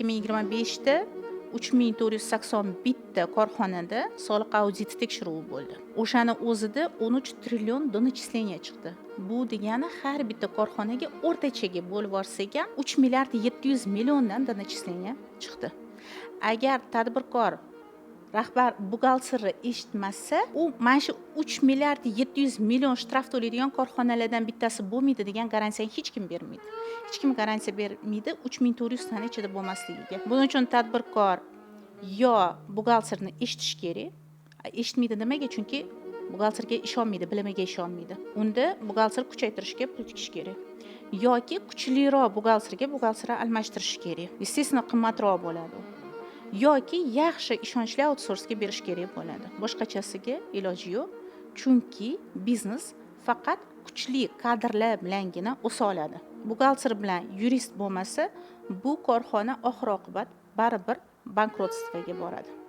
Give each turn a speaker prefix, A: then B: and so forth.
A: 2025da 3481 ta korxonada soliq auditi tekshiruvi bo'ldi. O'shani o'zida 13 trillion доначисление chiqdi. Bu degani, har bitta korxonaga o'rtachaga bo'lib yuborsak ham, 3 milliard 700 milliondan доначисление chiqdi. Agar tadbirkor rahbar buxgalterni eshitmasa, u mana shu 3 milliard 700 million shtraf to'laydigan korxonalardan bittasi bo'lmaydi degan garantiyani hech kim bermaydi. Hech kim garantiya bermaydi 3400 tani ichida bo'lmasligiga. Buning uchun tadbirkor yo buxgalterni eshitishi kerak. Eshitmaydi nimaga? Chunki buxgalterga ishonmaydi, bilimiga ishonmaydi. Unda buxgalter kuchaytirishga pul tikish kerak yoki kuchliroq buxgalterga buxgalterni almashtirish kerak. Естественно, qimmatroq bo'ladi u, yoki yaxshi, ishonchli outsourcega berish kerak bo'ladi. Boshqachasiga iloji yo'q, chunki biznes faqat kuchli kadrlar bilangina o'sa oladi. Buxgalter bilan yurist bo'lmasa, bu korxona oxir oqibat baribir банкротство ga boradi.